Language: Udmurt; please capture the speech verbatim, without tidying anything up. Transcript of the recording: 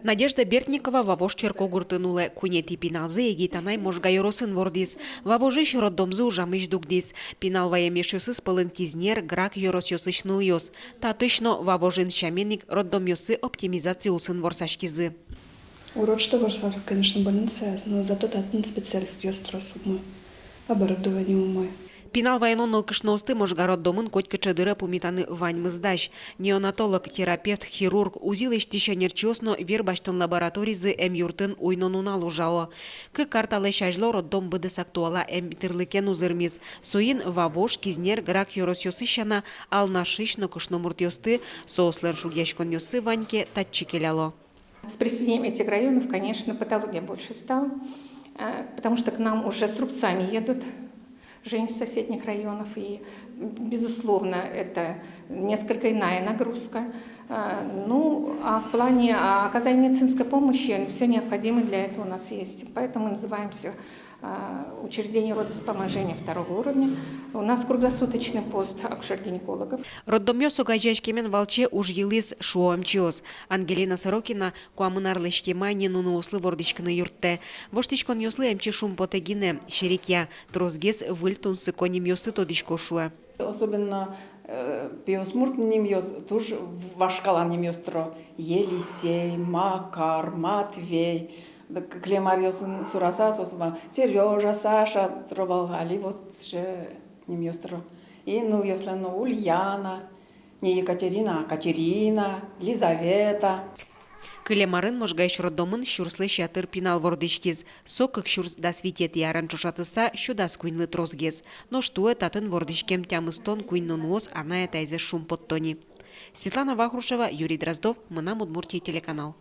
Надежда Бертникова Вавож черкогуртын улэ. Куинетӥ пиналзэ егит анай Можга ёросын вордӥз. Вавожысь роддомзы ужамысь дугдӥз. Пинал ваем эшъёсыз пӧлын Кизнер, Грах ёросъёсысь нылъёс. Татысь но, Вавожын сямен ик, роддомъёссы оптимизация улсын ворсаськизы. Урод, что ворсазы, конечно, больницаяз, но зато татын специалистъёс трос умой, оборудование умой. Пинал ваёно нылкышноосты Можга роддомын котькыӵе дыре пумитаны ваньмыз дась. Неонатолог, терапевт, хирург, УЗИ лэсьтӥсь ӧнерчиос но вир басьтон лабораторизы эмъюртын уй но нунал ужало. Кык ар талэсь азьло роддом быдэсак туала эмъятырлыкен узырмиз. Соин Вавож, Кизнер, Грах ёросъёсысь сяна, Алнашысь но кышномуртъёсты, соослэн шугъяськонъёссы вань ке, татчы келяло. С присоединением этих районов, конечно, патология больше стала, э, потому что к нам уже с рубцами едут женщины из соседних районов, и, м, безусловно, это несколько иная нагрузка. А, ну, а в плане, а, оказания медицинской помощи, всё необходимое для этого у нас есть. Поэтому мы называемся, а, учреждение родовспоможения второго уровня. У нас круглосуточный пост акушер-гинекологов. Роддомъёс огазеяськемен валче уж йылӥз, шуо эмчиос. Ангелина Сорокина куамын арлэсь кема ини нуныослы вордӥськыны юрттэ. Воштӥськонъёслы эмчи шумпотэ гинэ, серекъя, тросгес выль тунсыко нимъёсты тодӥсько, шуэ. Особенно, э, пиосмурт нимъёс туж вашкала нимъёс тыро. Елисей, Макар, Матвей. Дак кылем аръёсын сураса, соос ма Серёжа, Саша тыро вал, али вот сыӵе нимъёс тыро. И нылъёслэн но Ульяна, не Екатерина, а Катерина, Лизавета. Кылем арын Можгаысь роддомын сюрслэсь ятыр пинал вордӥськиз. Со кык сюрс дас витетӥ арен ӵошатыса сю дас куиньлы тросгес. Нош туэ татын вордӥськем тямыстон куинь нуныос анай-атайзэс шумпотто ни. Светлана Вахрушева, Юрий Дроздов, «Мынам Удмуртие» телеканал.